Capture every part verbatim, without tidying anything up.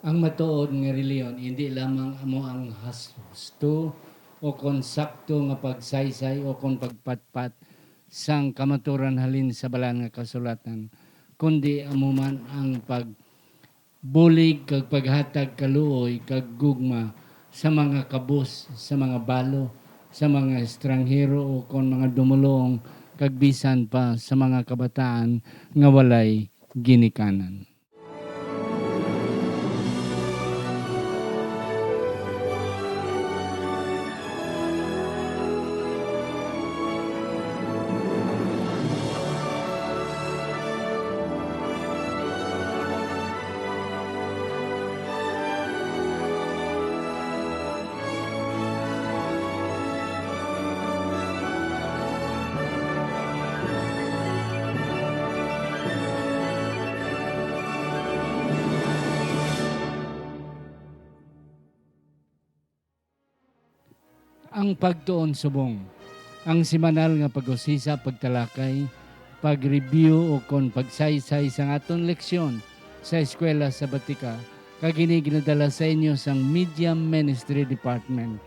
Ang matuod nga relihiyon indi lamang amo ang has-, husto o kon sakto nga pagsaysay o kon pagpatpat sang kamaturan halin sa Balaan nga Kasulatan, kundi amo man ang pagbulig kag paghatag kaluoy kag gugma sa mga kabus, sa mga balo, sa mga estranghero, o kon mga dumulong, kag bisan pa sa mga kabataan nga walay ginikanan. Ang pagtuon subong. Ang semanal nga pag-usisa, pagtalakay, pag-review, o kon pagsaysay sang aton leksyon sa Eskwela Sabatika, kag ini ginadala sa inyo sang Media Ministry Department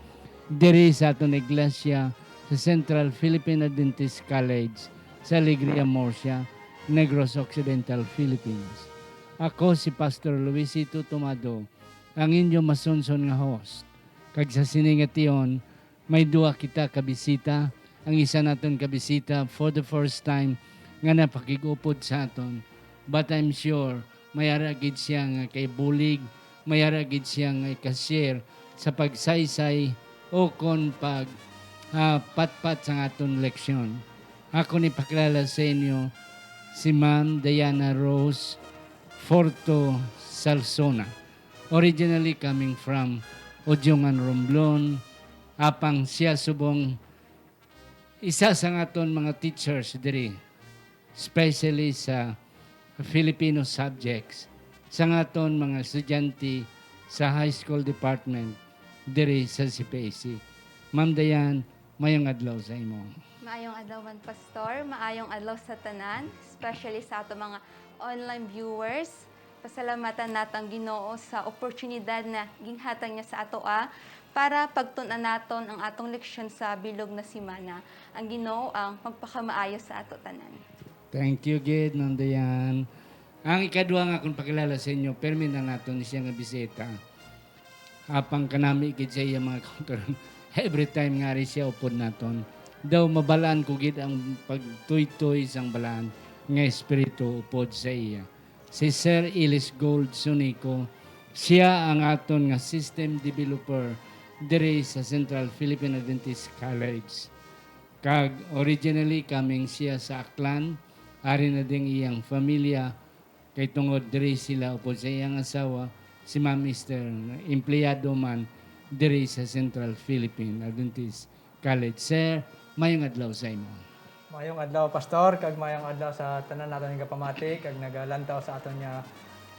diri sa aton iglesia sa Central Philippine Adventist College sa Alegria, Murcia, Negros Occidental, Philippines. Ako si Pastor Luisito Tomado, ang inyo masunson nga host. Kag sa sini nga tion, may duha kita ka bisita. Ang isa naton ka bisita for the first time nga napakig-upod sa aton. But I'm sure may ara gid siya nga kaibulig, may ara gid siya nga ika-share sa pagsaysay o kon pag, ah, patpat sang aton leksyon. Ako ni pakilala sa inyo si Ma'am Diana Rose Forto Salsona. Originally coming from Odiungan, Romblon, apang siya subong isa sang aton mga teachers diri, especially sa Filipino subjects, sang aton mga estudyante sa high school department diri sa C P A C. Ma'am Dayan, mayong adlaw sa imo. Maayong adlaw man, Pastor. Maayong adlaw sa tanan, especially sa ato mga online viewers. Pasalamatan nato ang Ginoo sa oportunidad na ginhatag niya sa ato, ah, para pagtun-an naton ang atong leksyon sa bilog na semana. Ang Ginoo ang magpakamaayo sa ato tanan. Thank you gid, Ma'am Dayan. Ang ikadua nga akong pakilala sa inyo, permi na naton siya nga bisita. Apang kanami gid sa iya mga kautoran. Every time nga ari siya upod naton, daw mabalaan ko gid ang pagtuytoy sang balaan nga espiritu upod sa iya. Si Sir Ilis Gold Sunico, siya ang aton nga system developer diri sa Central Philippine Adventist College. Kag originally coming siya sa Aklan, ari na ding iyang familia, kay tungod diri sila upod sa iyang asawa, si Ma'am Esther, empleyado man diri sa Central Philippine Adventist College. Sir, mayong adlaw sa imo. Mayong adlaw, Pastor, kag mayong adlaw sa tanan naton nga nagapamati kag nagalantaw sa aton nga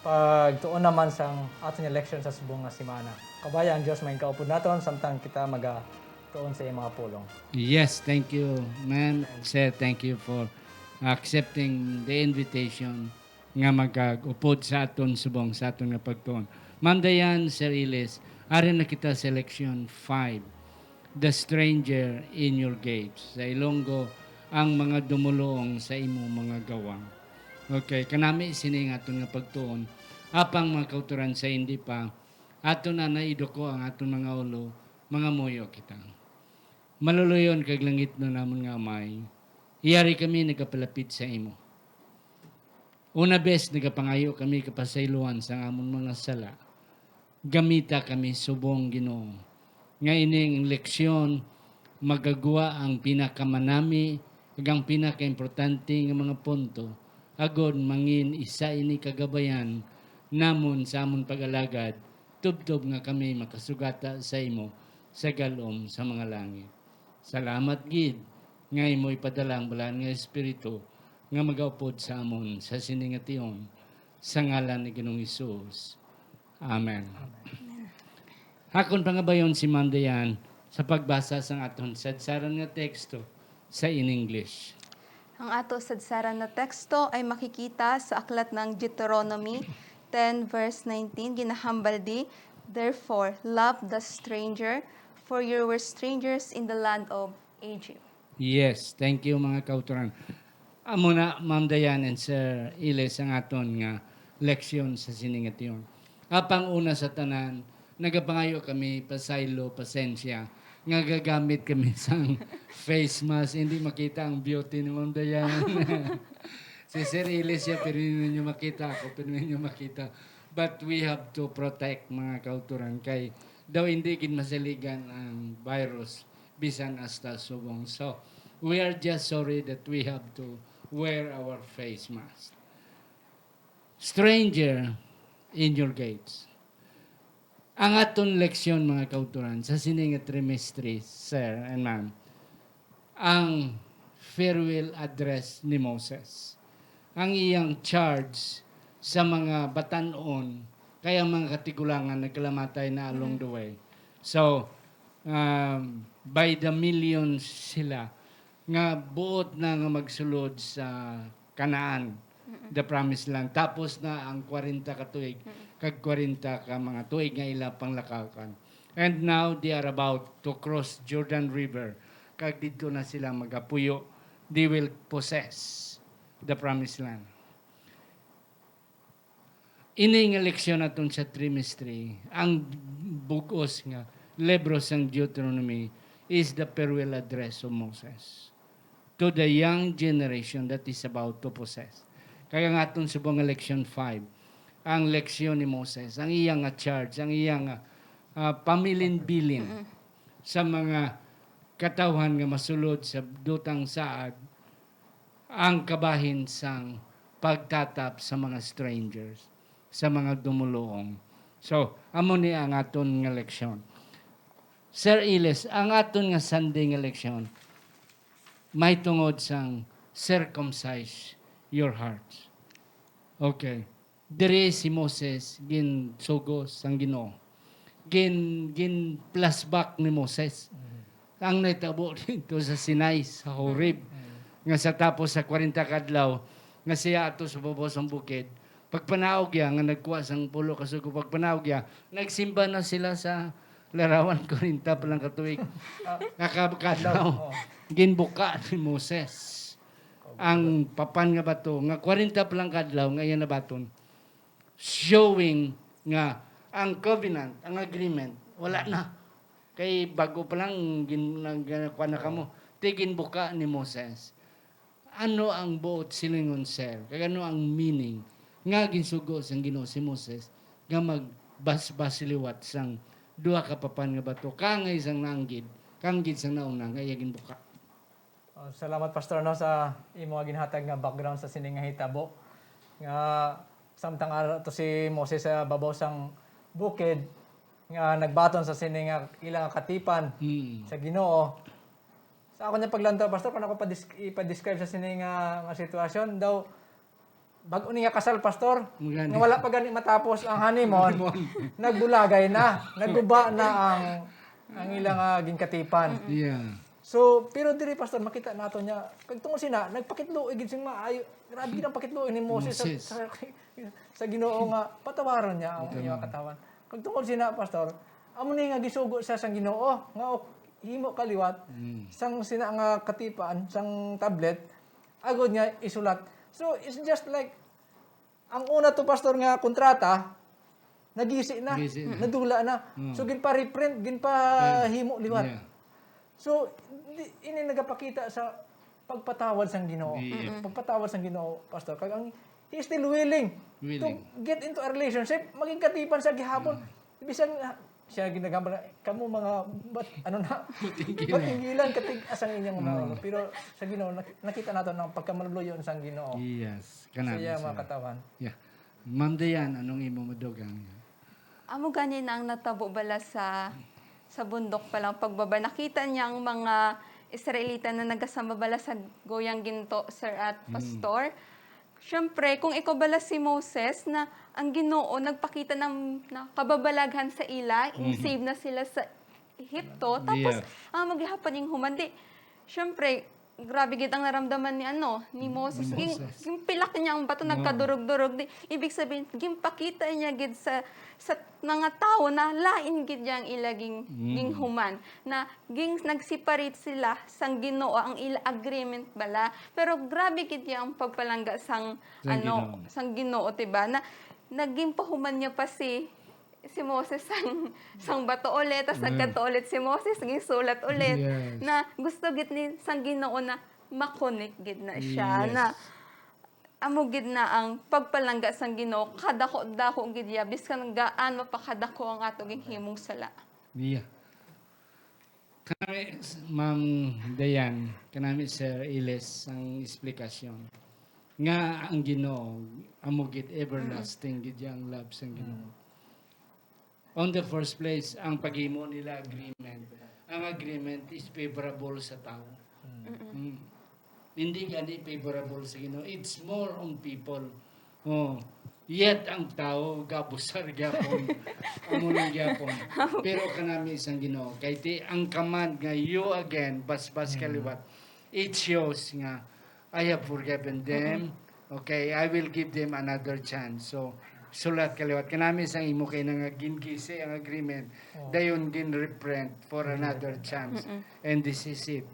pagtuon naman sang aton nga leksyon sa subong nga semana. Kabay ang Dios magkaupod naton samtang kita magatuon sa iyang mga pulong. Yes, thank you, ma'am. Sir, thank you for accepting the invitation nga magag-upod sa aton subong sa aton nga pagtuon. Ma'am Dayan, Sir Ilis, ari na kita sa leksyon five, The Stranger in Your Gates. Sa Ilonggo, ang mga dumuluong sa imo mga gawang. Okay, kanami sini nga aton nga pagtuon. Apang mga kautoran sa hindi pa, aton na naiduko ang aton mga ulo, mangamuyo kita. Maluloyon kag langitnon namon nga Amay, yari kami nagapalapit sa imo. Una bes nagapangayo kami kapasayloan sang amon mga sala. Gamita kami subong, Ginoo, nga ining leksyon magagwa ang pinakamanami kag ang pinakaimportante nga mga punto, agod mangin isa ini kagabayan namon sa amon pag-alagad, tubtob nga kami makasugata sa imo sa galom sa mga langit. Salamat gid nga imo ipadala ang Balaan nga Espiritu nga magaupod sa amon sa sini nga tion, sa ngalan ni Ginoong Hesus. Amen. Amen. Akon pangabayon si Ma'am Dayan sa pagbasa sang aton sadsaran nga teksto sa in English. Ang ato sadsaran nga teksto ay makikita sa aklat ng Deuteronomy, ten verse nineteen, ginahambal di, "Therefore, love the stranger, for you were strangers in the land of Egypt." Yes, thank you, mga kauturan. Amo na, Ma'am Dayan and Sir Iles, ang aton nga leksyon sa sini nga tion. Apang una sa tanan, nagapangayo kami, pasaylo, pasensya, nga gagamit kami sang face mask, hindi makita ang beauty ni Ma'am Dayan. Si Sir Iles siya, pero hindi ninyo makita ako, pero hindi ninyo makita. But we have to protect, mga kauturan, kay daw hindi gid masaligan ang virus bisan hasta subong. So, we are just sorry that we have to wear our face mask. Stranger in your gates. Ang aton leksyon, mga kauturan, sa sini nga trimestre, sir and ma'am, ang farewell address ni Moses. Ang iyang charge sa mga batan-on, kay ang mga katigulangan nagkalamatay na along Mm. the way. So, um, by the millions sila nga buot na nga magsulod sa Canaan, Mm-mm. the promised land. Tapos na ang kwarenta ka tuig, Mm-mm. kag kwarenta ka mga tuig nga ila panglakakan. And now they are about to cross Jordan River, kag didto na sila magapuyo. They will possess the promised land. Ini nga leksyon naton sa trimestre, ang bug-os nga libro sang Deuteronomy is the farewell address of Moses to the young generation that is about to possess. Kaya nga aton subong nga leksyon five, ang leksyon ni Moses, ang iya nga charge, ang iya nga, ah, pamilin-bilin Mm. sa mga katawhan nga masulod sa dutang saad, ang kabahin sang pagtatap sa mga strangers, sa mga dumuluong. So, amo ni ang aton nga leksyon. Sir Iles, ang aton nga Sunday nga leksyon may tungod sang circumcise your hearts. Okay. Diri si Moses ginsugo sang Ginoo. Gin, gin-flashback ni Moses Mhm. ang nahitabo dito sa Sinai, sa Horeb, Mhm. nga sa tapos sa kwarenta ka adlaw nga siya ato sa baba sang bukid, pagpanaog niya nga nagkuha sang pulo ka sugo, pagpanaog niya, nagsimba na sila sa larawan, kwarenta pa lang ka tuig. Ah, Nakabakadlaw. Oh. Ginbuka ni Moses ang papan nga bato nga kwarenta pa lang ka adlaw nga iya nabaton, showing nga ang covenant, ang agreement, wala na. Kay bago pa lang gin-, nag-, kuha na kamo. Ti ginbuka ni Moses. Ano ang buot silingon, sir? Kag ano ang meaning nga ginsugo sang Ginoo si Moses nga magbasbas liwat sang duha ka papan nga bato, kangay sang naanggid, kanggid sang nauna nga iya ginbuka? Oh, salamat, Pastor, no, sa imo nga ginhatag nga background sa sini nga hitabo. Nga samtang ara to si Moses sa babaw sang bukid, nga nagbaton sa sini nga ila nga katipan Mm. sa Ginoo. Sa ako niya paglantaw, Pastor, kung ako padis-, ipa-describe sa sini nga, nga sitwasyon, daw, bag-o niya kasal, Pastor, Magani. nga wala pa gani matapos ang honeymoon, Honeymoon. nagbulagay na, naguba na ang, ang ila nga ginkatipan. Yeah. So, pero diri, Pastor, makita nato niya, kag tungod sina, nagpakitluoy gid sing maayo. Grabe gid ang pakitluoy ni Moses sa, Moses. sa, sa Ginoo nga patawaron niya ang Patawaron. iyang katawan. Kag tungod sina, Pastor, amo ni nga gisugo siya sang Ginoo nga, "O, himo ka liwat Mm. sang sina nga katipan, sang tablet, agod nga isulat." So, it's just like, ang una to, Pastor, nga kontrata, nagisi na, Nagisi na. nadula na. Mm. So, ginpa-reprint, ginpahimo Yeah. liwat. Yeah. So, di, ini nagapakita sa pagpatawad sang Ginoo. Yeah. Mm-mm. Pagpatawad sang Ginoo, Pastor. Kag ang, he is still willing Willing. to get into a relationship. Maging katipan siya gihapon. Mm. Bisan, ah, siya ginagambal, "Kamo mga bat-, ano na, Matinggilan. matinggilan, katig-as ang inyong mga Oo. ulo." Pero sa Ginoo, nak-, nakita nato ang pagkamaluloyon sang Ginoo Yes, sa kanami iya mga sila. katawan. Yeah. Ma'am Dayan, anong imo madugang? Amo gani na ang natabo bala sa, sa bundok pa lang pagbaba. Nakita niya ang mga Israelita na nagasamba bala sa guyang ginto, sir at Mm. pastor. Siyempre, kung ikaw bala si Moses, na ang Ginoo nagpakita ng, na kababalaghan sa ila, Mhm. in-save na sila sa Ehipto, tapos, Yeah. ah, maghihapon yung human. Di, siyempre, grabe gid ang naramdaman ni, ano, ni Moses. Ni Ging-, Moses. Ginpilak niya ang bato, nagkadurog-durog. Di, ibig sabihin, ginpakita niya gid sa, sa mga tawo na lain gid niya ang ila ging-, Mm. ginghuman. Na ging-, nag-separate sila sang Ginoo, ang ila agreement bala. Pero grabe gid niya ang pagpalangga sang, Sang ano, Ginoo. sang Ginoo, diba? Na naging pahuman niya pa si si Moses sang, sang bato ulit, tas Mm. nagkadto ulit si Moses, gisulat ulit, Yes. na gusto gid ni sang Ginoo na ma-connect gid na siya, Yes. na amo gid na ang pagpalangga sang Ginoo, kadako-dako gid ya, biskan gaano pa kadako ang ato ginhimong sala. Yeah. Kanami, Ma'am Dayan, kanami, Sir Iles, ang eksplikasyon nga ang Ginoo amo gid everlasting gid ya ang love sang Ginoo. Mm. On the first place, ang paghimo nila agreement, ang agreement is favorable sa tawo. Mm. Mm. Hindi gani favorable sa Ginoo. It's more on people. Oh, yet ang tawo gabusar gyapon. Amo lang gyapon. Pero kanami sang Ginoo, kay ti ang command nga you again, basbas Mm. kaliwat, it shows nga I have forgiven them. Mm-mm. Okay, I will give them another chance. So, sulat kaliwat. Kanami sang imo kay na nga gingisi ang agreement, Oh. dayon ginreprint for Mm. another chance. Mm-mm. And this is it.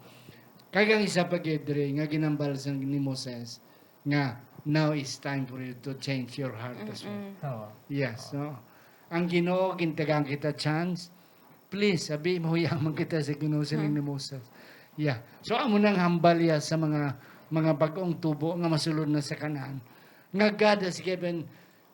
Kag ang isa pa gid diri nga ginambal sang ni Moses, nga now is time for you to change your heart as well. Mm-mm. Oo. Yes, Oo. no? Ang Ginoo, gintagaan kita chance. Please, abi, mahuyaman kita sa Ginoo, siling Hmm. ni Moses. Yeah. So, amo nang hambal ya sa mga, mga bag-ong tubo nga masulod na sa Canaan. Nga God has given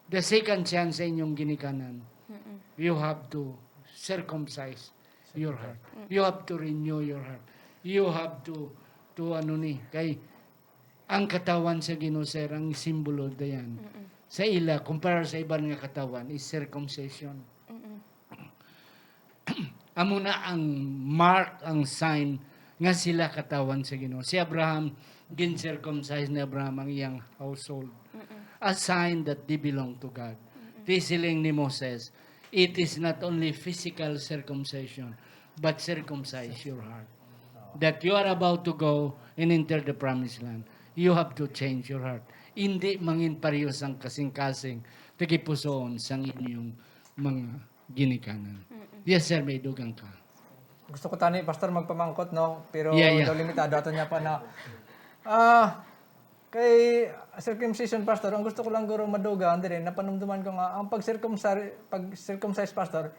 the second chance sa inyong ginikanan. Mm-mm. You have to circumcise your heart. Mm. You have to renew your heart. You have to, to ano ni, kay ang katawan sa Ginoo, sir, ang simbolo dayan Mm-mm. sa ila, kumpara sa iban nga katawan, is circumcision. Mm-mm. Amo na ang mark, ang sign nga sila katawan sa Ginoo. Si Abraham, gin-circumcise ni Abraham ang iyang household. Mm-mm. A sign that they belong to God. Mm-mm. Ti siling ni Moses, it is not only physical circumcision, but circumcise your heart. That you are about to go and enter the promised land, you have to change your heart. Hindi mangin pareho sang kasing-kasing tagipusoon sang inyong mga ginikanan. Mm-mm. Yes, sir, may dugang ka. Gusto ko tani, Pastor, magpamangkot, no? Pero Yeah, yeah. daw limitado ato niya pa na. Ah, kay circumcision, Pastor, ang gusto ko lang guro madugang diri, napanumduman ko nga ang pag-circumcise, pag-circumcise, Pastor,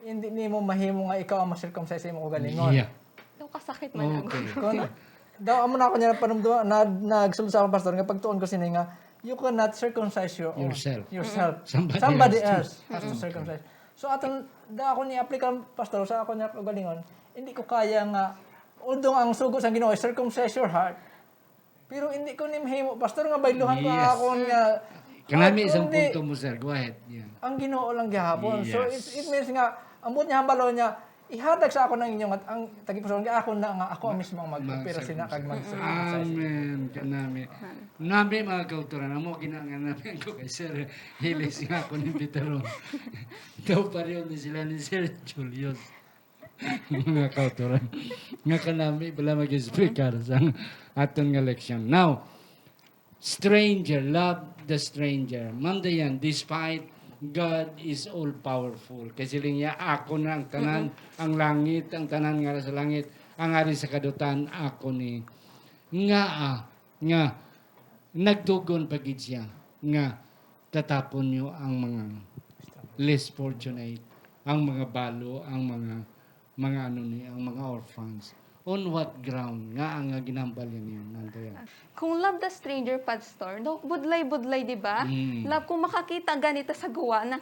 hindi nimo mahimo nga ikaw ang ma-circumcise sa imong ugalingon. Yeah. Daw kasakit man ang Okay. Kung, daw, amo na ako niya panumdum-, na, nagsulod sa akong pastor nga pagtuon ko sini nga, you cannot circumcise your own, Yourself. yourself. Somebody Somebody else. else has to Mm. circumcise. So, aton, da ako ni aplikar, pastor, sa ako niya kaugalingon, hindi ko kaya nga, although ang sugo sa Ginoo, circumcise your heart. Pero hindi ko ni mahimo, pastor, nga bayluhan ko Yes. akon nga Kanami heart, isang kundi punto mo, sir. Go ahead. Yeah. ang Ginoo lang gihapon. So, Yes. it, it means nga, ang buot niya hambalon niya, ihatag sa akon ang inyo nga, ang tagipusoon nga akon na nga ako ang mismo ang mag-opera Mag-circumcise. sina kag mag-circumcise. Amen. Kanami. Amen. Nami, mga kautoran, amo ginangan namin ko kay Sir Hilis nga ako ni Peteron. Daw pareho ni sila ni Sir Julius. Mga kautoran. Nga kanami, bala mag-explicar sa aton nga leksyon. Now, stranger, love the stranger. Ma'am Dayan, despite God is all-powerful. Kay siling niya, "Ako na ang tanan, Mm-mm. ang langit, ang tanan nga sa langit, ang ari sa kadutan, ako ni." Nga, ah, nga, nagtugon pa gid siya nga tatapon niyo ang mga less fortunate, ang mga balo, ang mga, mga ano ni, ang mga orphans. On what ground nga ang, nga ginhambal niyo, Ma'am Dayan? Kung love the stranger, Pastor, no, budlay-budlay, di ba? Mm. Love, kung makakita ganito sa guwa na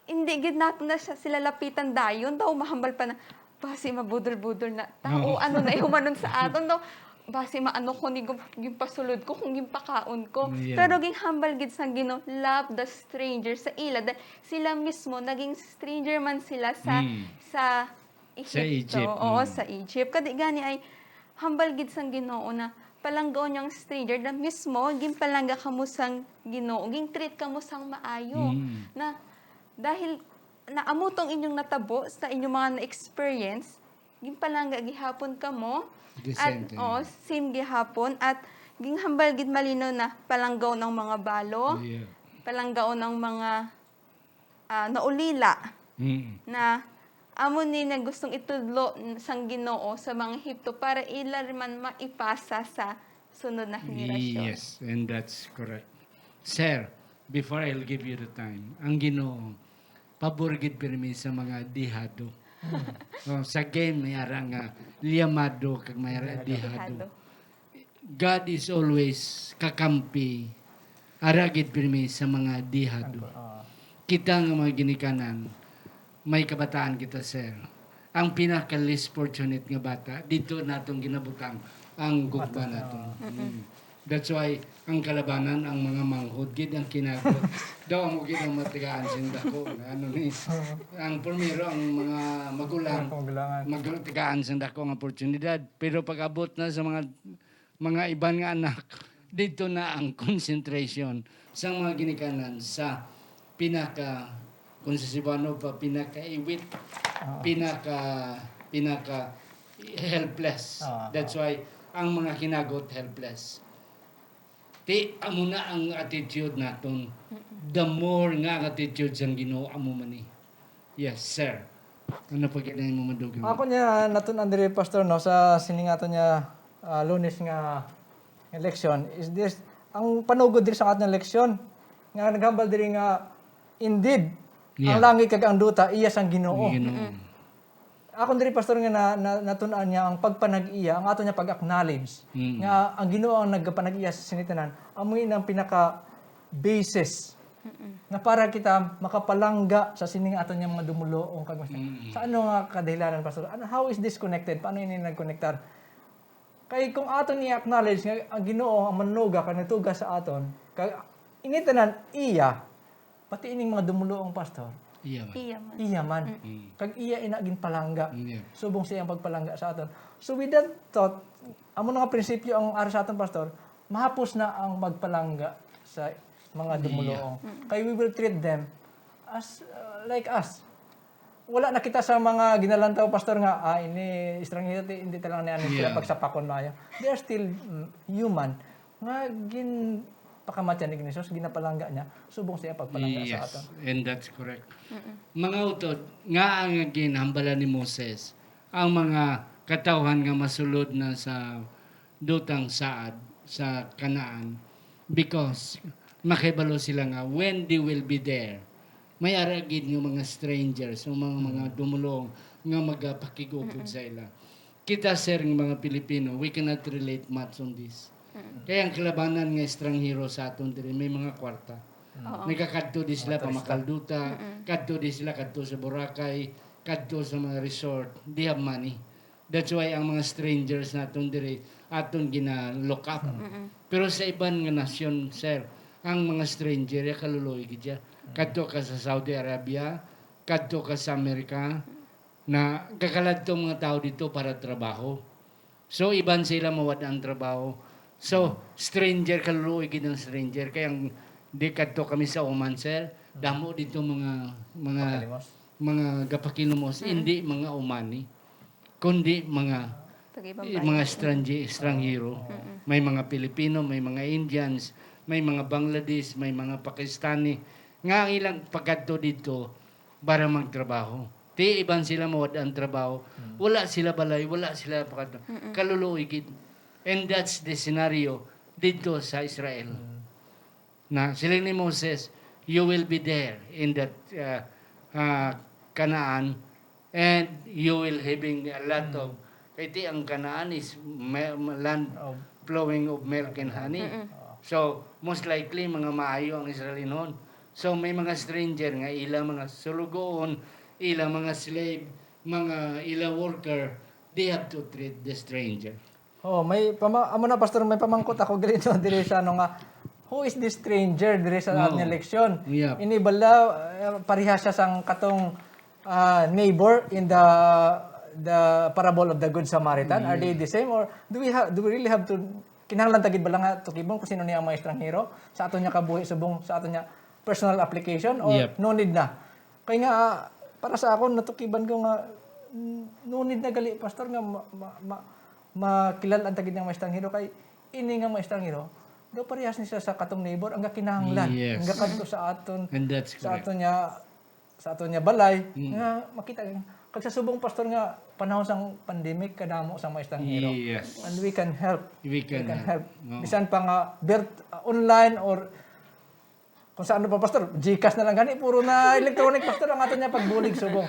hindi gid nato na siya, sila lapitan dayon, daw mahambal pa na, "Basi mabudol-budol na ta, o Yes. ano na ihumanon sa aton, daw, basi maano ko ni gum-, ginpasulod ko kung ginpakaon ko." Yeah. Pero ginhambal gid sang Ginoo, love the stranger sa ila. Dahil sila mismo, naging stranger man sila sa, Mm. sa Sa Egipto. Egypt, Oo, mm. sa Egypt. Kadi gani ay hambal gid sang Ginoo na palanggaon niya ang stranger na mismo, ginpalangga kamo sang Ginoo, gin-treat kamo sang maayo. Mm. Na dahil na amo tong inyong natabo sa inyong mga na-experience, ginpalangga gihapon kamo. The At, same thing. Oo, same gihapon. At ginhambal gid malinaw na palanggaon ang mga balo, Yeah. palanggaon ang mga, ah, naulila Mm. na amo ni na gustong itudlo n-, sang Ginoo sa mga Ehipto para ila man maipasa sa sunod na henerasyon. Yes, and that's correct. Sir, before I'll give you the time, ang Ginoo, pabor gid pirmi sa mga dihado. Oh, sa game, may ara nga llamado, kag may ara Dihado. dihado. Dihado. God is always kakampi, ara gid pirmi sa mga dihado. Ang, ah. Kita nga mga ginikanan, may kabataan kita, sir. Ang pinaka least fortunate nga bata, dito natong ginabutang ang gugma Bata, naton. ah. Mm. That's why ang kalabanan, ang mga manghod gid ang kinagot. Daw amo gid ang matigaan sing dako. Ano ni? Ang primero, ang mga magulang, Ang kagulangan. magtigaan sing dako ang oportunidad. Pero pag-abot na sa mga, mga iban nga anak, dito na ang concentration sa mga ginikanan sa pinaka, kung sa Cebuano pa, pinaka-iwit, Ah. pinaka, pinaka helpless. Ah, That's ah. why ang mga kinagot helpless. Ti, amo na ang attitude naton. The more nga ang attitude sang Ginoo, amo man ni. Yes, sir. Ano pa gid ang imo madugang? Ako niya, natun-an diri, Pastor, no, sa sining ato niya, ah, Lunes nga election, is this, ang panugod diri sa aton election, nga naghambal diri nga, indeed, Yeah. ang langit kag ang duta, iya sang Ginoo. Ginoo. Mm-mm. Akon diri, Pastor, nga na, na, natun-an niya ang pagpanag-iya, ang ato niya pag-acknowledge Mm. nga ang Ginoo ang nagapanag-iya sa sini tanan, amo ni ang pinaka basis Mm-mm. nga para kita makapalangga sa sining ato niya mga dumuloong kag mas-, Mm. sa ano nga kadahilanan, Pastor? Ano, how is this connected? Paano ini nagkonektar? Kay kung aton i-acknowledge nga ang Ginoo ang manuga kag nagtuga sa aton, kag ini tanan iya, pati ining mga dumuloong, Pastor, Iya man. Iya man. iya man. Mm. Mm. Kag iya ina ginpalangga. Mm, yeah. Subong sa iyang pagpalangga sa aton. So with that thought, amo na nga prinsipyo ang ara sa aton, Pastor, mahapos na ang magpalangga sa mga Iya. dumuloong. Mm. Kay we will treat them as, uh, like us. Wala na kita sa mga ginalantaw, Pastor, nga, "Ah, ini estranghero, ti, hindi talaga niya ano sila Yeah. pagsapakon maayo." They are still, mm, human. Nga ginpakamatyan ni Jesus, ginapalangga niya, subong sa iya pagpalangga sa Yes, aton. and that's correct. Mm-mm. Mga utod, nga ang ginhambalan ni Moses, ang mga katawhan nga masulod na sa dutang saad sa Canaan, because makahibalo sila nga when they will be there, may ara gid nga mga strangers, o mga, mga Mm. dumulong nga magapakig-ukod Mm-mm. sa ila. Kita, sir, nga mga Pilipino, we cannot relate much on this. Mm. Kaya ang kalabanan nga estranghero sa aton diri, may mga kwarta. Mm. Oo. May kakadto di sila Mga turista. pamakalduta, Mm-mm. kadto di sila kadto sa Boracay, kadto sa mga resort. They have money. That's why ang mga strangers naton diri, aton gina-look up. Mm-mm. Pero sa iban nga nasyon, sir, ang mga stranger, ya kaluluoy gid ya. Mm. Kadto ka sa Saudi Arabia, kadto ka sa Amerika, na gakaladto mga tao dito para trabaho. So, iban sila mawad ang trabaho. So, Mm. stranger, kaluluoy gid ang stranger. Kaya ang, di kadto kami sa Oman, sir, Mm. damo dito mga, mga, Pakilimos. mga gapakilumos, Mm. hindi mga Omani, kundi mga, Taga-ibang eh, bayan. mga strange-, estranghero. Mm-mm. May mga Pilipino, may mga Indians, may mga Bangladesh, may mga Pakistani. Nga ang ilang pagkadto dito, para magtrabaho. Ti iban sila mawad-an trabaho, Mm. wala sila balay, wala sila pakat-, Mm-mm. kaluluoy gid. And that's the scenario didto sa Israel. Mm. Na siling ni Moses, "You will be there in that, uh, uh, Canaan, and you will having a lot Mm. of," kay ti ang Canaan is ma-, ma-, land Of flowing of milk and honey. Mm-mm. So, most likely, mga maayo ang Israelinon. So, may mga stranger nga ila mga sulugoon, ila mga slave, mga ila worker, they have to treat the stranger. Oh, may pama-, amo na, Pastor, may pamangkot ako gali, no, diri sa ano nga, who is this stranger diri sa Oo. aton eleksyon? Yep. Ini bala, eh, pareha siya sang katong, ah, neighbor in the, the parable of the Good Samaritan? Are they Yeah. the same, or do we ha-, do we really have to, kinahanglan ta gid bala nga tukibon kung sino niya ang mga estranghero sa aton niya kabuhi subong sa aton niya personal application, or Yep. no need na? Kay nga, ah, para sa akon, natukiban ko nga Mm, no need na gali, Pastor, nga ma-, ma-, ma-, makilal-an ta gid nga mga estranghero, kay ini nga mga estranghero, daw parehas ni siya sa katong neighbor, ang gakinahanglan, Yes. ang gakadto sa aton, And that's sa correct. aton niya, sa aton niya balay, Mm. nga makita, kag sa subong, Pastor, nga panahon sang pandemic, kadamo sang mga estranghero. Yes. And we can help. We can help. Oo. Bisan pa nga virt-, uh, online or kung sa ano pa, Pastor, GCash na lang gani, puro na electronic, Pastor, ang aton niya pagbulig subong.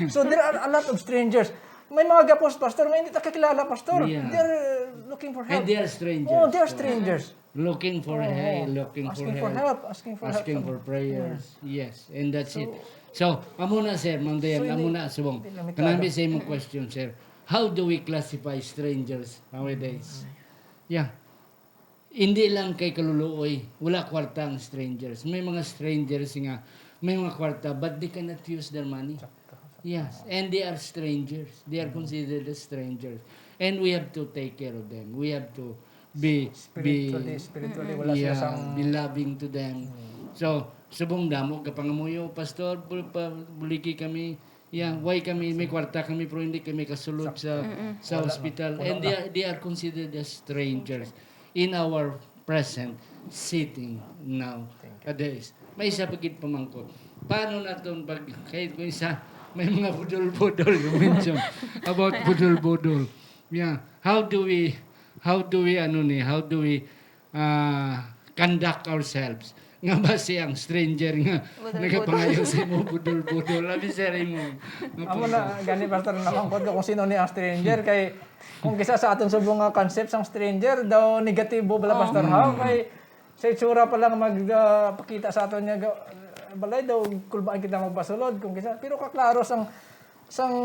So, there are a lot of strangers. May mga gapos, Pastor, nga hindi ta kakilala, Pastor. Yeah. They are, uh, looking for And help. they are strangers. Oh, they are strangers. Looking for Oh, he-, oh. looking for Asking for help. help, asking for help. Asking for prayers. Yes, and that's it. So, So, amo na, sir, Ma'am Dayan, so, amo hindi, na, subong. hindi na mi Kanami tado. sa imong question, sir. How do we classify strangers nowadays? Mm. Yeah. Hindi lang kay kaluluoy, wala kwarta ang strangers. May mga strangers nga may mga kwarta, but they cannot use their money. Sakto, sakto. Yes, and they are strangers. They are Mm. considered as strangers. And we have to take care of them. We have to be, Spiritually, be, spiritually, Mm-mm. wala sila yeah, sang be loving to them. Mm. So, subong damo ka pangamuyo, "Pastor, bul-, pa-, buligi kami." Yeah, why kami, may kwarta kami, pero hindi kami kasulod sa, Mm-mm. sa Wala, hospital. wala, And they wala. are, they are considered as strangers in our present sitting now Thank you. nowadays. May isa pa gid pamangkot. Paano naton pag, kahit kung isa, may mga budol-budol you mentioned about budol-budol. Yeah. How do we, how do we, ano ni, how do we, ah, conduct ourselves? Nga ba siyang stranger nga Budol-budol. nagapangayo sa imo budol-budol? Abi, sir, imo. Amo na, gani, Pastor, namangkot ko kung sino ni ang stranger. Kay, kung kisa sa aton subong nga concept sang stranger, daw negatibo bala, Oo. Pastor, ha? Mm. Kay, sa itsura pa lang mag, ah, pakita sa aton niya, ga-, balay daw, kulbaan kita magpasulod, kung kisa. Pero kaklaro sang, sang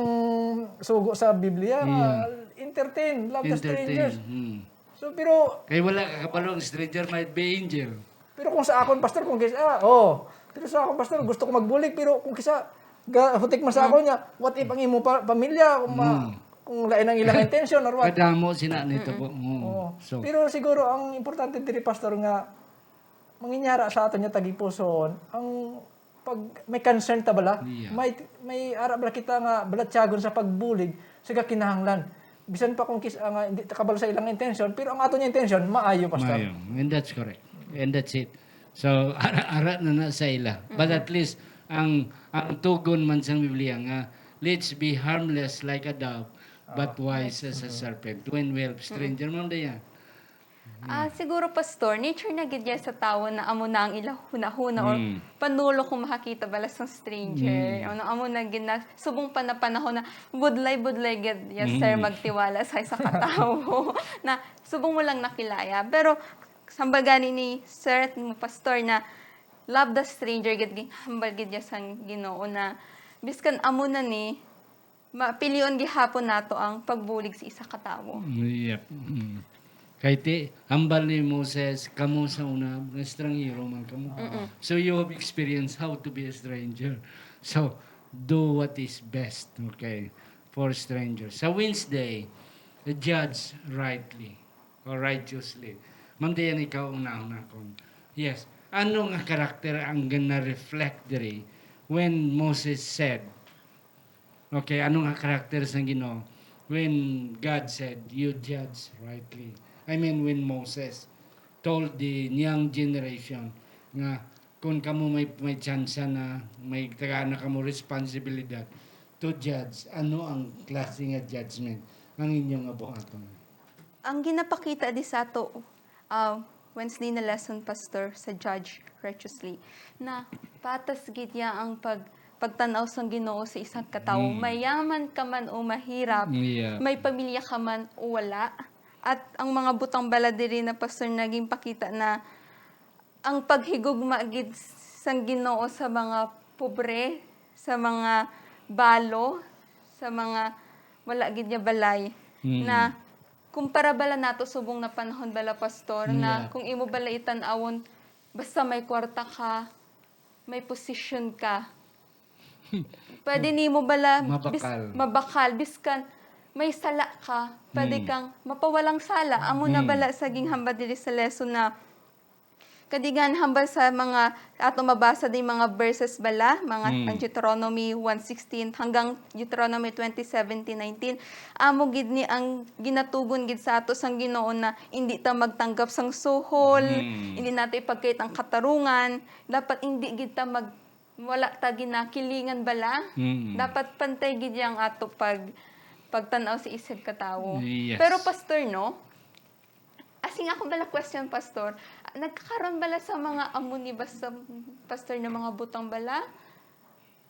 sugo sa Biblia, Yeah. ah, entertain, love the Entertain. strangers. Mm. So, pero Kay wala ka kabalo, ang stranger might be angel. Pero kung sa akon, Pastor, kung kisa, ah, oh. Pero sa akon, Pastor, gusto ko magbulig, pero kung kisa, ga-, hutik man sa Mm. akon niya, what if ang imo pa-, pamilya, kung ma-, Mm. kung lain ang ilang intention or what? Kadamo sina nito Mm-mm. po. Mm. Oo. So, Pero siguro, ang importante diri, Pastor, nga manginyara sa aton niya tagipuson, ang pag may concern ta bala, Yeah. may, may ara bala kita nga balatyagon sa pagbulig sa gakinahanglan. Bisan pa kung kis-, ah, nga hindi ta kabalo sa ilang intention, pero ang ato niya intention, maayo, Pastor. Maayo. And that's correct. And that's it. So, ara-ara na na sa ila. But Mm-hmm. at least, ang, ang tugon man sang Biblia nga, "Let's be harmless like a dove, but Ah. wise as a Mm-hmm. serpent." When we help Mm-hmm. stranger, Ma'am Dayan. Ah, siguro, Pastor, nature na gid ya sa tawo na amo na ang ila hunahuna or Mm. panulo kung makakita bala sang stranger. Mm. Ano, amo na gid na, subong pa na panahon na budlay-budlay gid ya, sir, Mm. magtiwala sa isa ka tawo na subong mo lang nakilaya. Pero, hambal gani ni Sir at mo, Pastor, na love the stranger, gid, gid, hambal gid ya sang Ginoo na biskan amo na ni, mapilion gihapon nato ang pagbulig sa isa ka tawo. Yep. Mm. Kay ti, hambal ni Moses, "Kamo sa una, mga estranghero man kamo." Mm-mm. So you have experienced how to be a stranger. So, do what is best, okay, for strangers. Sa Wednesday, judge rightly or righteously. Ma'am Dayan, ikaw unahon nakon. Yes. Ano nga karakter ang gina-reflect diri when Moses said, Okay, ano nga karakter sang Ginoo when God said, "You judge rightly"? I mean, when Moses told the young generation nga kung kamo may, may tsansa na, may tagaan na kamo responsibilidad to judge, ano ang klase nga judgment ang inyo nga buhaton? Ang ginapakita di sa ato, ah, Wednesday na lesson, Pastor, sa judge righteously, na patas gid ya ang pag-, pagtan-aw sang Ginoo sa isa ka tawo. Mm. Mayaman ka man o mahirap, Yeah. may pamilya ka man o wala. At ang mga butang bala diri na, Pastor, naging pakita na ang paghigugma gid sang Ginoo sa mga pobre, sa mga balo, sa mga wala gid niya balay, Mm. na kumpara bala nato subong na panahon bala, Pastor, na Yeah. kung imo bala itan-awon, basta may kwarta ka, may posisyon ka. Pwede nimo bala bis-, Mabakal. mabakal, biskan may sala ka, pwede Mm. kang mapawalang sala. Amo na Mm. bala sa ginhambal diri sa lesson na Kadi gani hambal sa mga ato mabasa di mga verses bala, mga Mm. ang Deuteronomy one sixteen hanggang Deuteronomy twenty seventeen nineteen. Amo gid ni ang ginatugon gid sa ato sang Ginoo na hindi ta magtanggap sang suhol, Mm. hindi nato ipagkait ang katarungan, dapat hindi gid ta mag, wala ta ginakilingan bala. Mm. Dapat pantay gid yang ato pag pagtan-aw sa isig ka tawo. Yes. Pero pastor, no, Asing ako bala question, Pastor. Nagkakaroon bala sa mga amo ni basta, Pastor, na mga butang bala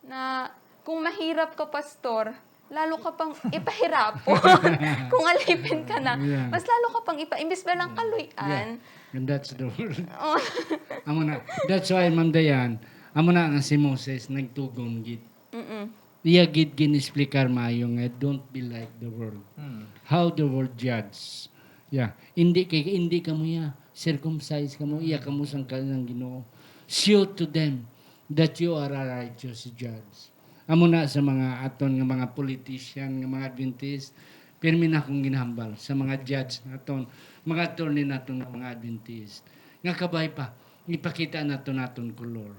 na kung mahirap ka, Pastor, lalo ka pang ipahirapo. Kung alipin ka na, Yeah. mas lalo ka pang ipa, imbis ba lang kaluy-an? Yeah. And that's the word. Oh. Amo na. That's why, Ma'am Dayan, amo na nga si Moses nagtugon gid. Mm-mm. Iya gid gin-explicar maayo nga, "Don't be like the world." Mm. How the world judge. Yeah. Hindi kay, hindi kamo iya. Circumcise kamo, iya kamo sang kanang Ginoo. Show to them that you are a righteous judge. Amo na sa mga aton nga mga politician, nga mga Adventist, pirmi na akong ginahambal sa mga judge naton, mga attorney naton nga mga Adventist. Nga kabay pa, ipakita naton naton kolor.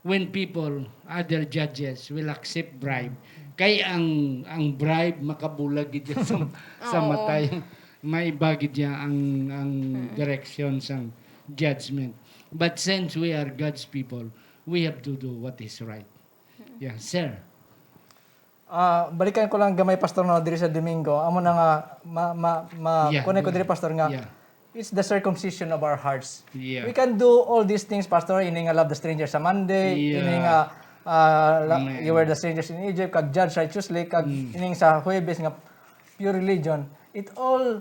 When people, other judges will accept bribe. Kay ang, ang bribe makabulag gid yan sa, sa Oo. matay. Maiba gid yan ang, ang Mm. direction sang judgment. But since we are God's people, we have to do what is right. Yeah, sir. Ah, balikan ko lang gamay, Pastor, no, diri sa Domingo. Amo na nga, ma, ma, ma, Yeah, kunay ko go diri, ahead. Pastor, nga, Yeah. it's the circumcision of our hearts. Yeah. We can do all these things, Pastor, ini nga love the stranger sa Monday, Yeah. ini nga, ah, la, Amen. you were the strangers in Egypt, kag judge righteously, kag Mm. ining sa Huwebes nga pure religion. It all,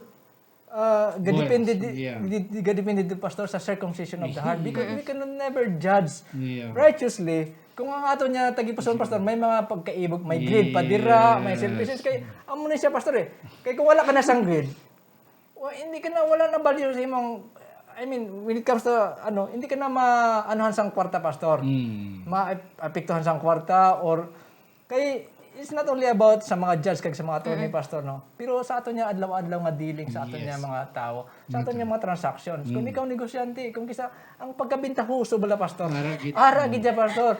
ah, Well, gadepende di, yeah. di, di, gadepende di, Pastor, sa circumcision of the heart. Because we Yes. can never judge Yeah. righteously kung ang ato niya tagipusoon, Pastor, may mga pagkaibog, may greed pa dira, may Yes. selfishness. Kay, amo na siya, Pastor, eh. Kay kung wala ka na sang greed, wa-, hindi ka na, wala na value sa imong, I mean, when it comes to, ano, hindi ka na ma-, anuhan sang kwarta, Pastor. Mm. Ma-, apektuhan sang kwarta, or, kay, it's not only about sa mga judge kag sa mga attorney, Mm. Pastor, no? Pero sa ato niya adlaw-adlaw nga dealing sa ato niya Yes. mga tao, sa ato niya Mm. mga transactions. Kung Mm. ikaw negosyante, kung kisa, ang pagkabintahoso bala, Pastor. Ara gid. Ara gid Mm. siya, Pastor.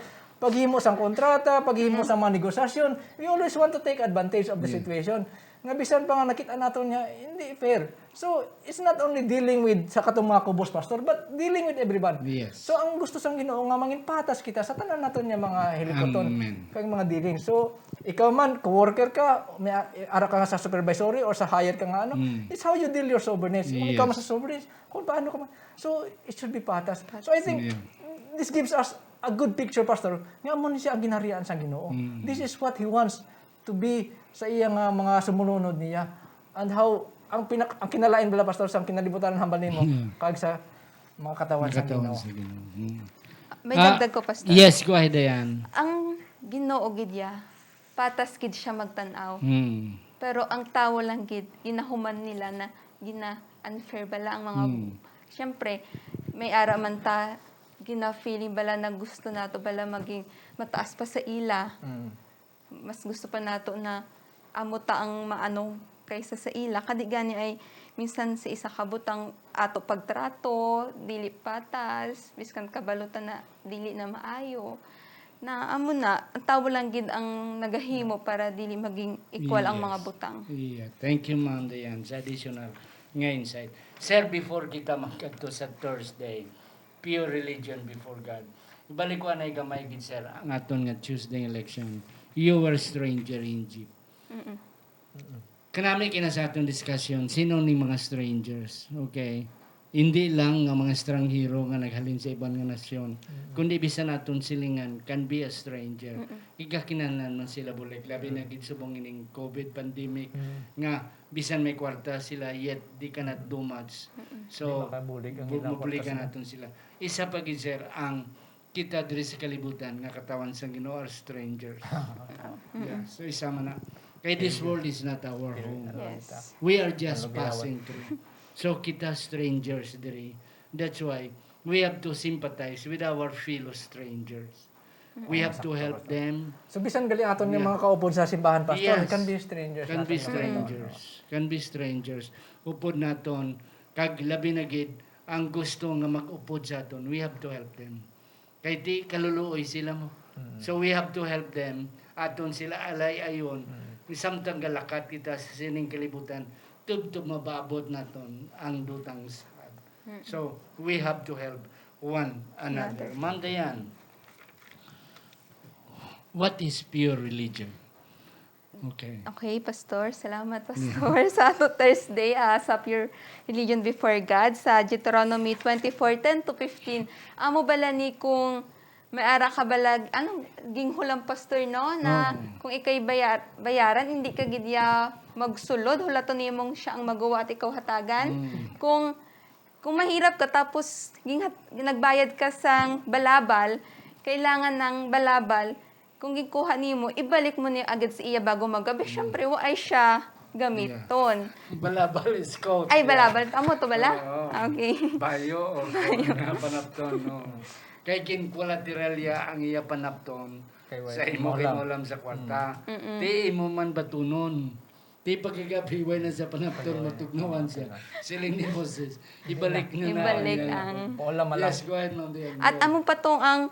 Paghimo sang kontrata, paghimo Mm. sang mga negosasyon, we always want to take advantage of the Yeah. situation. Nga bisan pa nga nakita naton nga hindi fair. So, it's not only dealing with sa katong mga kubos, Pastor, but dealing with everyone. Yes. So, ang gusto sang Ginoo nga mangin patas kita sa tanan naton nga mga hilikuton Amen. kag mga dealing. So, ikaw man, co-worker ka, may a-, ara ka nga sa supervisory or sa higher ka nga ano, Mm. it's how you deal your subordinates. Kung ikaw man Yes. sa subordinates, kung paano ka man. So, it should be patas. So, I think Yeah. this gives us a good picture, Pastor, nga amo ni siya ang ginharian sang Ginoo. Mm. This is what He wants to be sa iya nga mga sumulunod niya. And how, ang pinak-, ang kinalain bala, Pastor, sa kinalibutan hambal nimo, Hmm. kag sa mga katawan sa Katawan Ginoo. Sa Ginoo. Hmm. May Ah, dagdag ko, Pastor. Yes, go ahead, Dayan. Ang Ginoo gid ya, patas gid siya magtan-aw. Hmm. Pero ang tawo lang gid, ginahuman nila na gina-unfair bala ang mga, Hmm. siyempre, may ara man ta, gina-feeling bala na gusto nato bala maging mataas pa sa ila. Hmm. Mas gusto pa nato na amo ta ang maano kaysa sa ila. Kadi gani ay minsan sa isa ka butang ato pagtrato, dili patas, biskan kabalo ta na dili na maayo. Na amo na, ang tawo lang gid ang nagahimo para dili maging equal ang mga Yes. butang. Yeah. Thank you, Ma'am Dayan, sa additional nga insight. Sir, before kita magkadto sa Thursday, pure religion before God. Ibalik ko anay gamay gid, sir, ang aton nga Tuesday election. You were stranger in Egypt. Mm-mm. Kanami kina sa aton discussion, sino ni mga strangers? Okay? Hindi lang nga mga estranghero nga naghalin sa iban nga nasyon, Mm-mm. kundi bisan aton silingan can be a stranger. Mm-mm. Igakinahanglan man sila bulig, labi na Mm. gid subong ining covid pandemic Mm. nga bisan may kwarta sila, yet they cannot do much. Mm-mm. So, Di makabulig ang bu-, ilang mabuligan kwarta sila. naton sila. Isa pa gid, sir, ang kita diri sa kalibutan nga katawan sang Ginoo are strangers. Yeah, so isa man na. Kay this Amen. world is not our Spirit home. na Yes. kita. We are just Ang lugawan. passing through. So kita strangers diri. That's why we have to sympathize with our fellow strangers. We Mm. have to Masakto help ka to. them. So, bisan gali aton nga Yeah. mga kaupod sa simbahan, Pastor, Yes. can be strangers Can naton be nga mga strangers. Can be strangers. Upod naton, kag labi na gid, ang gusto nga mag-upod sa aton, we have to help them. Kay di kaluluoy sila mo. Mm. So we have to help them. Aton sila alay-ayon. Mm. Samtang galakat kita sa sining kalibutan, tubtob mabaabot naton ang duta nga sad. Mm. So we have to help one another. Another. Ma'am Dayan, what is pure religion? Okay. Okay, Pastor. Salamat, Pastor. Sa ato Thursday, ah, sa Pure Religion Before God, sa Deuteronomy twenty-four ten to fifteen. Amo bala ni kung may ara ka balag, ano, ginhulam, Pastor, no? Na Oo. kung ikay bayar-, bayaran, hindi ka gid ya magsulod, hulaton nimong siya ang maguwa at ikaw hatagan. Mm. Kung, kung mahirap ka, tapos ginhat-, nagbayad ka sang balabal, kailangan ng balabal, kung gikuha nimo, ibalik mo ni agad sa iya bago magabi. Mm. Syempre, wa ay siya gamiton. Yeah. Balabal is coat. Ay, yeah. Balabal. Amo to bala? Oo. Okay. Bayo o Bayo. Nga panapton, no. Kay ginkolateralya ang iya panapton Kay wa sa imo imo alam. Kinulam sa kwarta. Mm. Mm-mm. Ti imo man batunon. Ti pagkagabi, way na sa panapton, Ayun. Matugnawan siya. Ayun. Siling ni Moses, ibalik na na Ibalik niya. Ang Paulam, alam. Yes, go ahead, Ma'am Diane. At Go ahead. Amo pa tong ang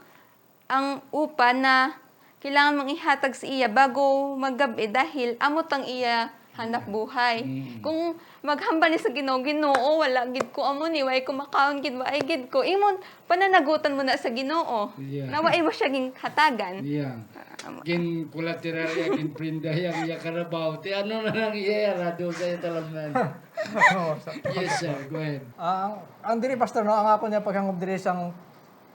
ang upa na kailangan mong ihatag sa iya bago maggabi, dahil amo tang iya hanap buhay. Mm. Kung maghambal ni sa Ginoo, "Ginoo, wala gid ko amo ni, way ko makaon gid, way gid ko." Imon pananagutan mo na sa Ginoo. Yeah. Na way mo siya ginhatagan. Yeah. Ah, amo. Gin collateral ya, gin prenda ya, iya karabaw. Ti ano na lang iya, rado sa iya talamnan. Oo, sa Yes, sir. Go ahead. Ah, ang, ang diri, Pastor, no, ang ako niya paghangop diri sang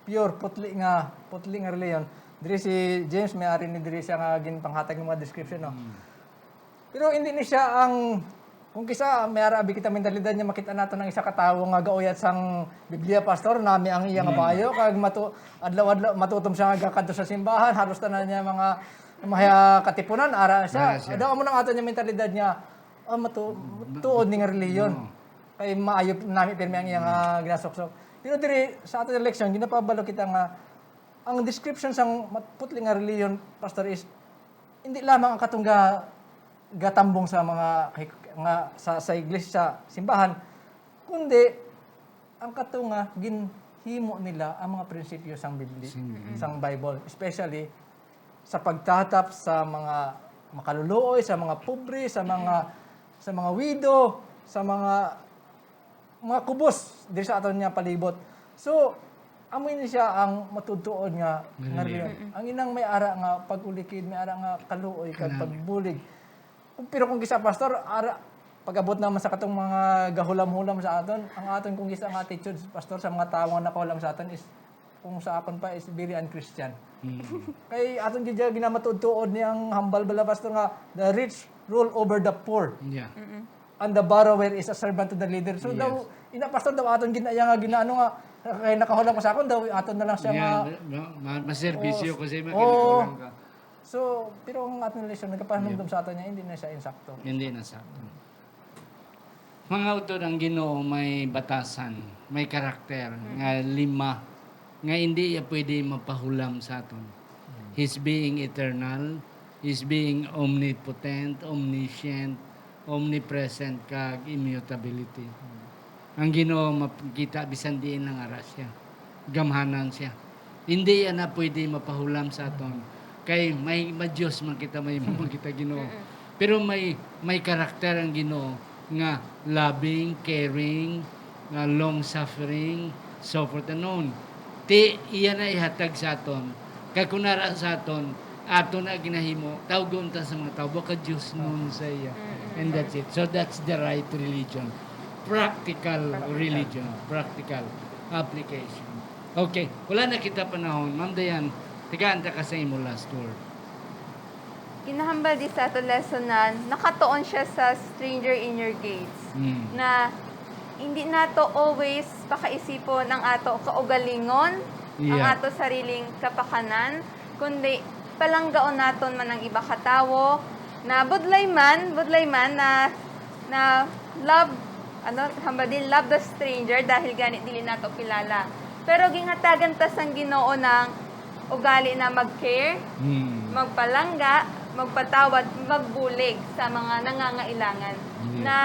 pure, putli nga, putli nga reliyon. Diri si James, may ari ni diri siya nga ginpanghatag ng mga description, no? Mm. Pero hindi ni siya ang, kung kisa, may ara abi kita mentalidad niya, makita nato ng isa ka tawo nga gauyat sang Biblia, Pastor, nami ang iya nga Mm. bayo, kag matu-, adlaw-adlaw, matutom siya nga gakadto sa simbahan, halos tanan niya mga, mga katipunan, ara siya. Ara siya. Daw, amo nang ato niya mentalidad niya, ah, matu-, Mm. tuod ni nga reliyon. No. Kay maayo nami pirmi ang iyang, ah, ginasuksok. Pero diri sa aton election, ginapabalo kita nga ang description sang mat-, putli nga reliyon, Pastor, is hindi lamang ang katong ga-, gatambong sa mga hik-, nga sa, sa iglesia, sa simbahan, kundi ang katong nga ginhimo nila ang mga prinsipyo sang Bibli-, Sang Biblia. sang Bible, especially sa pagtatap sa mga makaluluoy, sa mga pobre, sa mga, sa mga widow, sa mga, mga kubos diri sa aton nga palibot. So, amo ini siya ang matuod-tuod nga, nga Religion. Religion. Mm-mm. Ang inang may ara nga pag-ulikid, may ara nga kaluoy, kag Kanami. pagbulig. Kung, pero kung kisa, Pastor, ara, pag-abot naman sa katong mga gahulam-hulam sa aton, ang aton kung kisa nga attitude, Pastor, sa mga tawo nga nakahulam sa aton is kung sa akon pa is very unchristian. Mm. Kay aton gid siya ginamatuod-tuod ni ang hambal bala, Pastor, nga the rich rule over the poor. Yeah. Mm-mm. And the borrower is a servant to the lender. So Yes. daw, ina, Pastor, daw aton gina-, iya nga ginaano nga, kay nakahulam ko sa akon, daw aton na lang siya Yeah, nga ma-, ma-, ma-, maserbisyo Oo. ko sa imo, Oo. kinakahulam ka. So, pero ang aton lesson, nagpapanumdum Yeah. sa aton niya, hindi na siya insakto. Hindi na sakto. Mga utod, ang Ginoo may batasan, may karakter Mm. nga lima nga indi iya pwede mapahulam sa aton. Mm. His being eternal, His being omnipotent, omniscient, omnipresent, kag immutability. Mm. Ang Ginoo makita bisan diin ang ara siya. Gamhanan siya. Hindi yan na pwede mapahulam sa aton. Kay may, may Diyos man kita, may, man kita Ginoo. Mm-mm. Pero may, may karakter ang Ginoo nga loving, caring, nga long-suffering, so forth and on. Ti, iya na ihatag sa aton. Kay kung nara sa aton, aton na ginahimo, tawgon ta sa mga tawo, baka Diyos nun sa iya. Mm-mm. And that's it. So that's the right religion. Practical Practical. religion. Practical application. Okay. Wala na kita panahon. Ma'am Dayan, tagaan ta ka sa imo last word. Ginahambal di sa ato lesson na nakatuon siya sa stranger in your gates. Mm. Na hindi nato always pakaisipon ang ato kaugalingon, ang Yeah. ato sariling kapakanan, kundi palanggaon naton man ang iba ka tawo na budlay man, budlay man na, na love, ano, hambal din, love the stranger dahil gani dili nato kilala. Pero ginhatagan ta sang Ginoo ng ugali na mag-care, Hmm. magpalangga, magpatawad, magbulig sa mga nangangailangan Yeah. na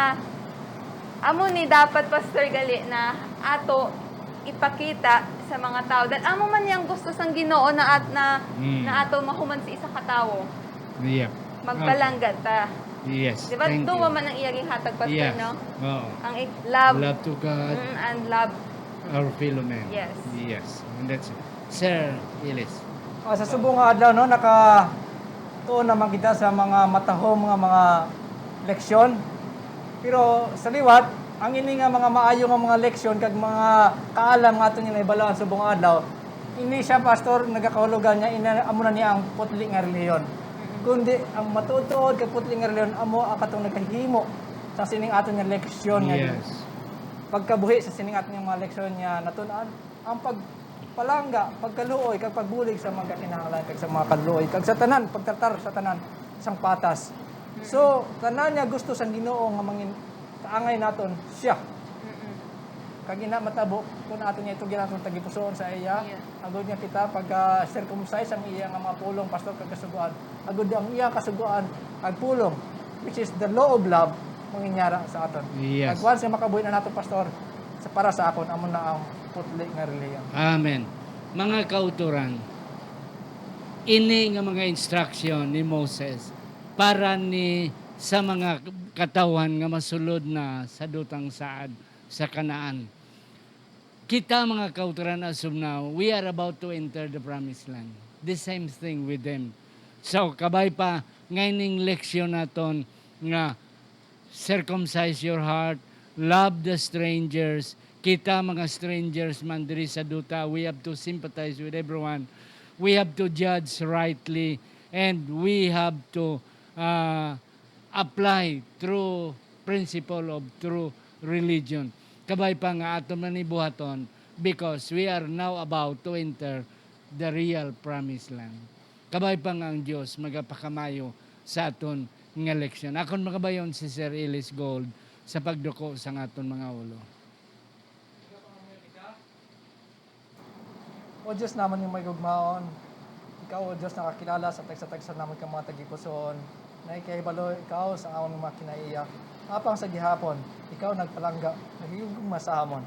Amo ni dapat, Pastor, gali na ato ipakita sa mga tawo. Dahil amo man yang gusto sang Ginoo na at-, na, Mm. na ato mahuman sa isa ka tawo. Yep. Magpalangga ta. Okay. Yes. Di ba? Thank you. Duwa man ang iya ginhatag, Pastor, Yes. no? Oo. Ang i-, love. Love to God. Mm, and love. Our fellow men. Yes. Yes. And that's it. Sir Ellis. Ah, sa subong nga adlaw, no, naka-, tuon naman kita sa mga matahom nga mga leksyon. Pero sa liwat, ang ini nga mga maayo nga mga leksyon kag mga kaalam nga aton nga nahibalaan subong nga adlaw, ini siya, Pastor, nagakahulugan niya, ina-, amo na niya ang putli nga relihiyon. Mm-mm. Kundi ang matuod-tuod kag putli nga relihiyon amo ang katong nagahimo sa sining aton nga leksyon nga Yes. pagkabuhi sa sining aton nga mga leksyon nga natun-an, ang pagpalangga, pagkaluoy, kag pagbulig sa mga kinahanglan, kag sa mga kaluoy, kag sa tanan, pagtratar sa tanan sang patas. So, tanan nga gusto sang Ginoo nga mangin-, kaangay naton siya. Mm-mm. Kag ina matabo kung aton niya itugyan naton tagipusoon sa iya. Yeah. Agod nga kita pag, ah, circumcise ang iya nga mga pulong, pastor, kag kasugoan. Agod ang iya kasugoan, ang pulong, which is the law of love, manginyara sa aton. Yes. Kag once nga makabuhi na nato, pastor, sa, para sa akon, amo na ang putli nga relihiyon. Amen. Mga kauturan, ini nga mga instruction ni Moses para ni sa mga katawhan nga masulod na sa dutang saad sa Canaan. Kita, mga kauturan, as of now, we are about to enter the promised land. The same thing with them. So, kabay pa, nga ining leksyon naton nga circumcise your heart, love the strangers. Kita, mga strangers man diri sa duta, we have to sympathize with everyone. We have to judge rightly, and we have to, uh, apply true principle of true religion. Kabay pa nga aton man ni buhaton, because we are now about to enter the real promised land. Kabay pa nga ang Dios magapakamayo sa aton nga leksyon. Akon magabayon si Sir Ellis Gold sa pagduko sa aton mga ulo. O Dios namon nga mahigugmaon, ikaw, O Dios, nakakilala sa tagsa-tagsa namon ka mga tagipusoon. Nakahibalo ikaw sa amon mga kinaiya. Apang sa gihapon, ikaw nagpalangga, naghigugma sa amon.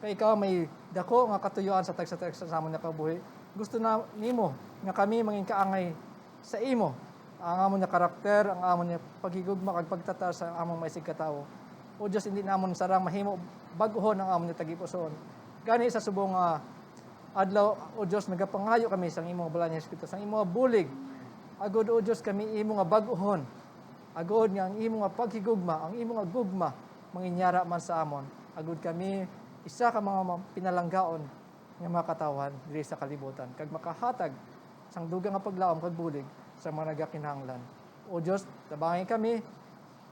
Kay ikaw may dako nga katuyoan sa tagsa-tagsa sa amon nga kabuhi. Gusto na nimo nga kami mangin kaangay sa imo. Ang amon nga karakter, ang amon nga paghigugma kag pagtratar sa among maisigkatawo. O Dios, indi namon sarang mahimo bag-ohon ang amon nga tagipusoon. Gani sa subong nga adlaw, O Dios, nagapangayo kami sang imo nga Balaan nga Espiritu, sang imo nga bulig. Agod, O Dios, kami imo nga bag-ohon. Agod nga ang imo nga paghigugma, ang imo nga gugma, manginyara man sa amon. Agod kami isa ka mga ma-, pinalanggaon nga mga katawhan diri sa kalibutan, kag makahatag sang dugang nga paglaom kag bulig sa mga nagakinahanglan. O Dios, tabangi kami,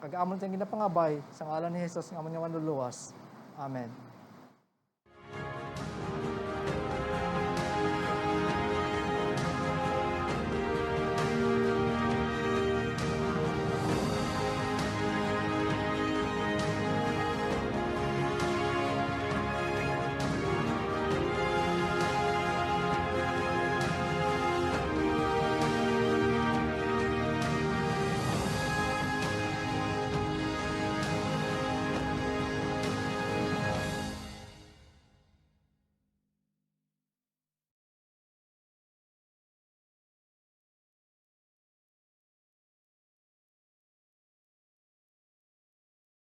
kag amon itong ginapangabay sa ngalan ni Jesus nga amon nga Manluluwas. Amen.